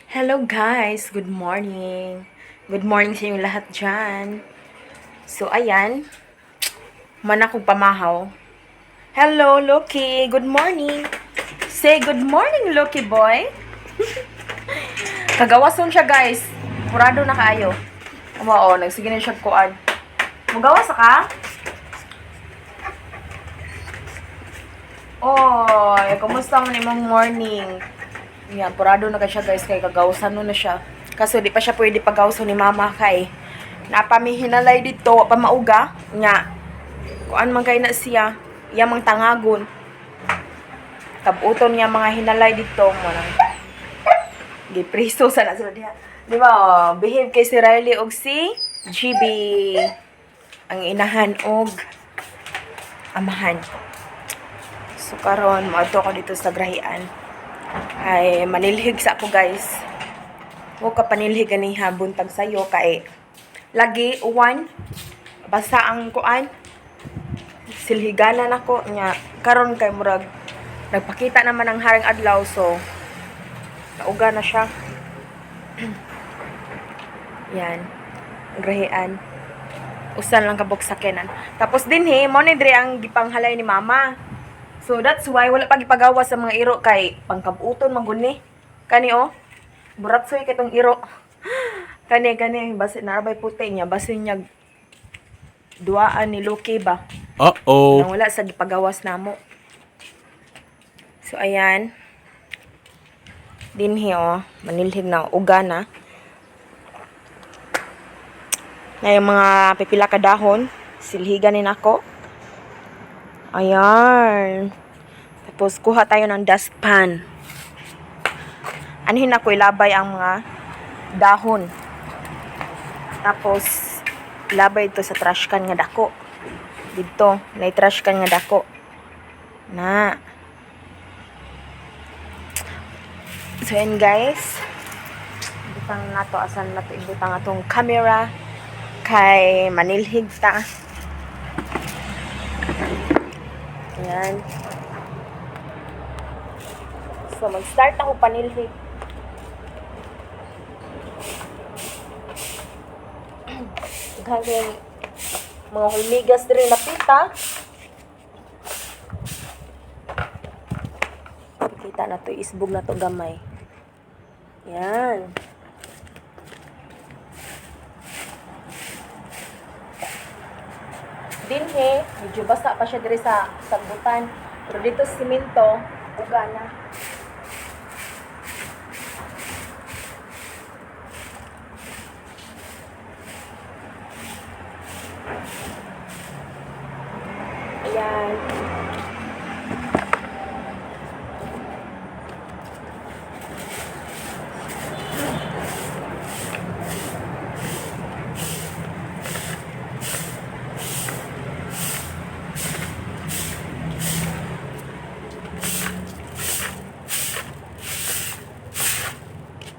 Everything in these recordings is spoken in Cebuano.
Hello guys! Good morning! Good morning sa inyong lahat dyan. So, ayan. Man akong pamahaw. Hello, Loki! Good morning! Say good morning, Loki boy! Kagawason siya, guys. Purado na kaayo. Oo, nagsige na siya kuan. Mugawas ka? Oy, kumusta man imong morning? Yeah, purado na kay siya, guys, kay kagawasan no na siya. Kaso di pa siya pwede pagawson ni mama kay napamihinalay dito pa mauga nya. Kuan man kay na siya, iya mang tangagon. Kabuton niya mga hinalay dito mo nang gipriso sa na sila diha. Di ba? Oh, behave kay si Riley og si GB ang inahan og amahan. So karon moadto ko dito sa grahian. Ay manilhig sa ako, guys. Wa ka panilhig ganiha buntag sayo kay lagi uwan, basa ang kuan. Silhiganan ako nya karon kay murag nagpakita naman ang haring adlaw, so nauga na siya. Yan. Grahian. Usan lang kabuk sakyanan. Tapos dinhi, mo ni diri ang gipanghalay ni mama. So that's why wala pa gipagawa sa mga iro kay pangkabuton man gud ni. Kani oh. Buratsoy kay tong iro. Kani kani basin narabay puti niya, basin niya duaan ni Loki ba. Uh-oh. Nang wala sa gipagawas namo. So ayan. Dinhi oh, manilhig na uga na. Na yung mga pipila ka dahon, silhigan ni nako. Ayan. Tapos kuha tayo ng dustpan. Anhin ako ilabay ang mga dahon. Tapos ilabay ito sa trash can nga dako. Dito, na trash can nga dako. Na. So yan, guys. Ibutang nato, asan nato ibutang atong camera kay manilhig ta. Ayan. So mag-start ako panilhig. Daghan kayong mga hulmigas diri napita. Kita na to, isbog na to gamay. Yan. Dinhe, medyo basa pa siya diri sa sagbutan. Pero dito sa simento, uga na. Ayan.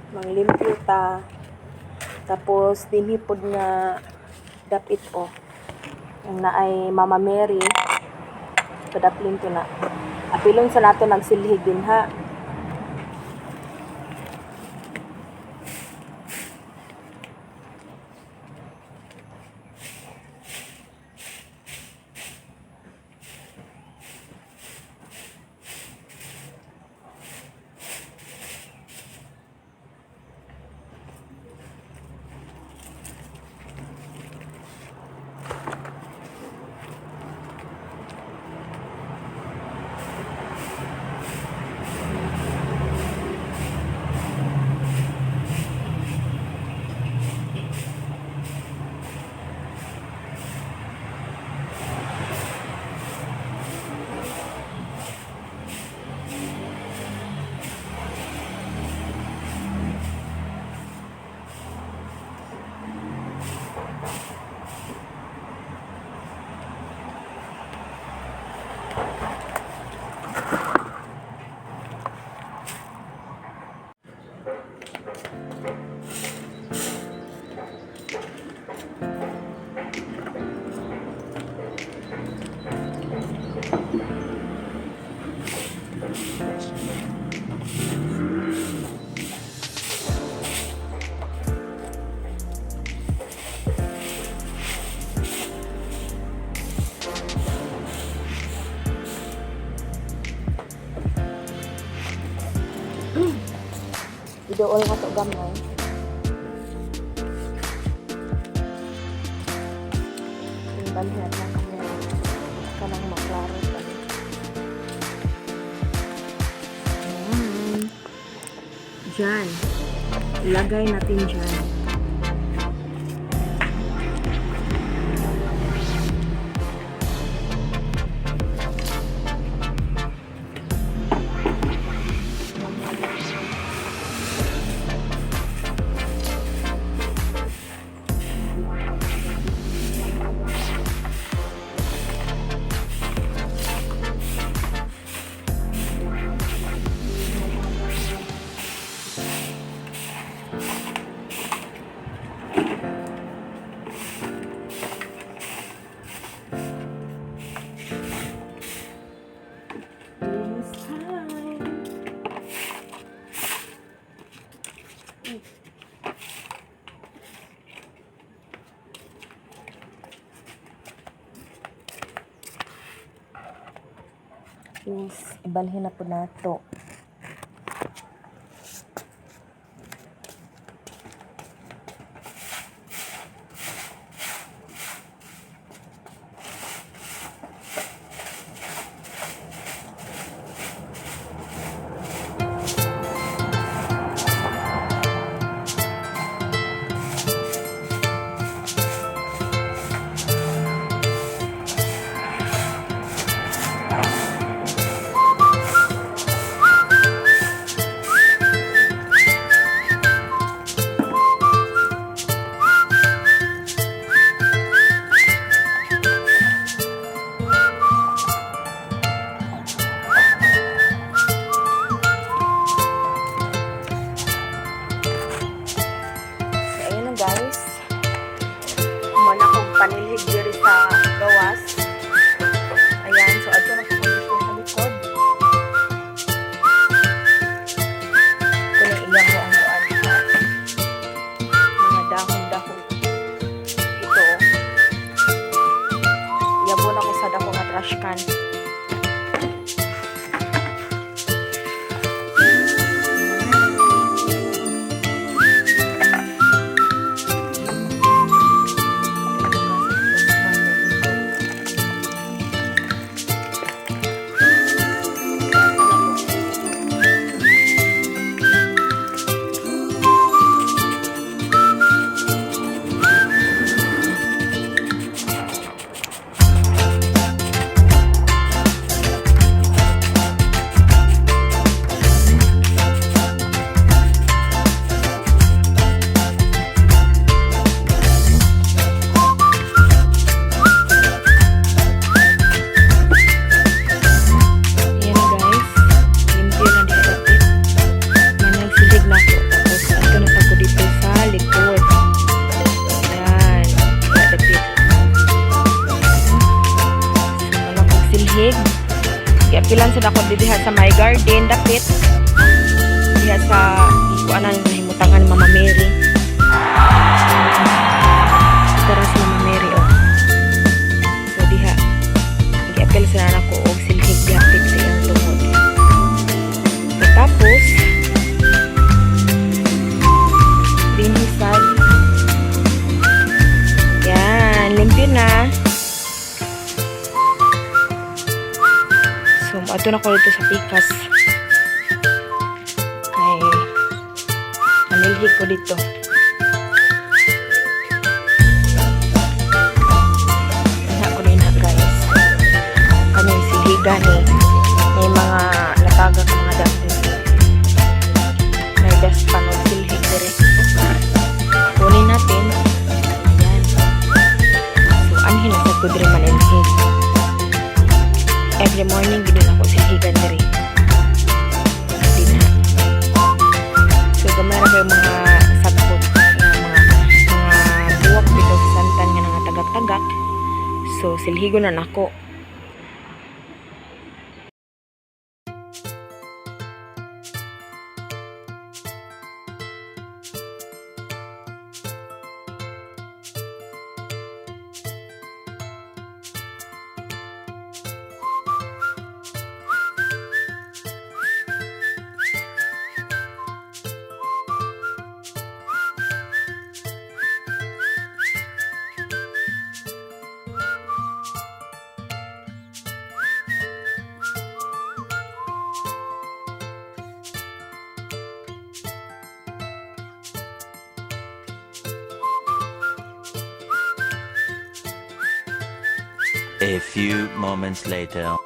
Manglimpyo ta. Tapos, dinhi pod nga dapit oh. Ang naay Mama Mary. Padaplin to na. Apilon sa nato nagsilhig din ha. Iduol na to gamay. Timbalhin natin ang camera. Kanang maklaro pa rin. Ayan. Diyan. Lagay natin dyan. Linis time. Is ibalhin na po nato. So, ayun na, guys. Muna akong panilhig diri sa gawas. Ayan, so adto na po kami sa likod. Kuno iya mo ang kuan, mga dahon-dahon. Ito, oh. Yabon ako sa dako nga trash can. Ayan na, guys. Limpyo na dito dapit. Managsilhig na ako. Tapos ato na pa ko dito sa likod. Ayan. Kaya dapit. So, wala kong silhig. Giapilan sad ako diha sa my garden dapit. Diha sa ikuanan nga himutangan ni Mama Mary. Ito ra si Mama Mary, oh. So diha giapil sa nako og silhig dapit sa iyang tungod. Tapos dinhi sad. Yan, limpyo na. So, ato na ko dito sa pikas. Kay manilhig ko dito. Na ko din ha, guys. Kani silhigan ni may mga natagak mga dati. May dustpan og silhig dire. Kunin natin. Ayan. So, anhin na sa ko dire manilhig. Every morning, gid ako silhigan dire. Din ha. So, gamay ra kayo mga sagpot nga mga buwak bitaw sa santan nga nangatagak-tagak. So, silhigon na nako. A few moments later.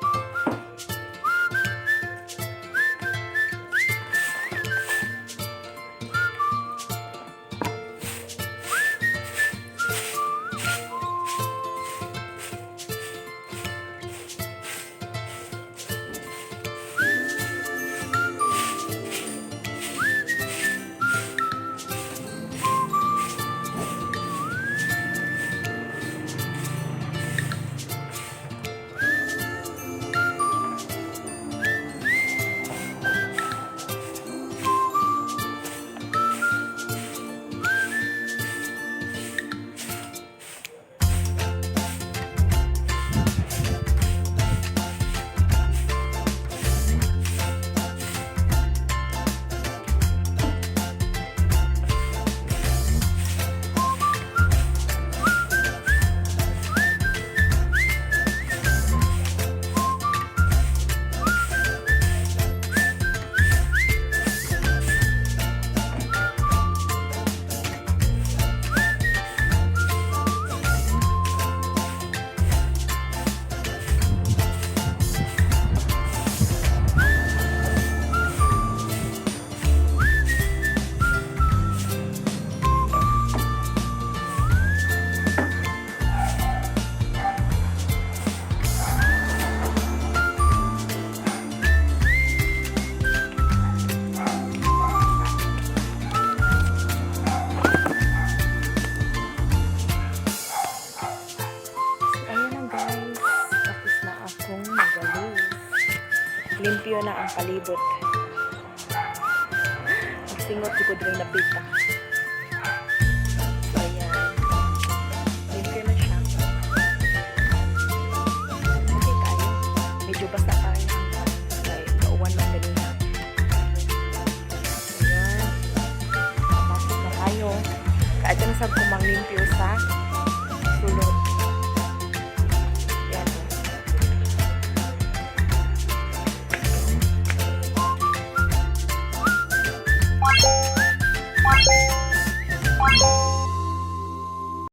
So, ayan na, guys. Tapos na akong magalis. Limpyo na ang palibot. Magsingot ko diri napita. So, ayan. Limpyo na siya. Okay kayo. Medyo basa pa rin ang kay kauwan man ganina. Ayan. Pasok na tayo. Kaadto na sab ko manglimpyo sa sulod.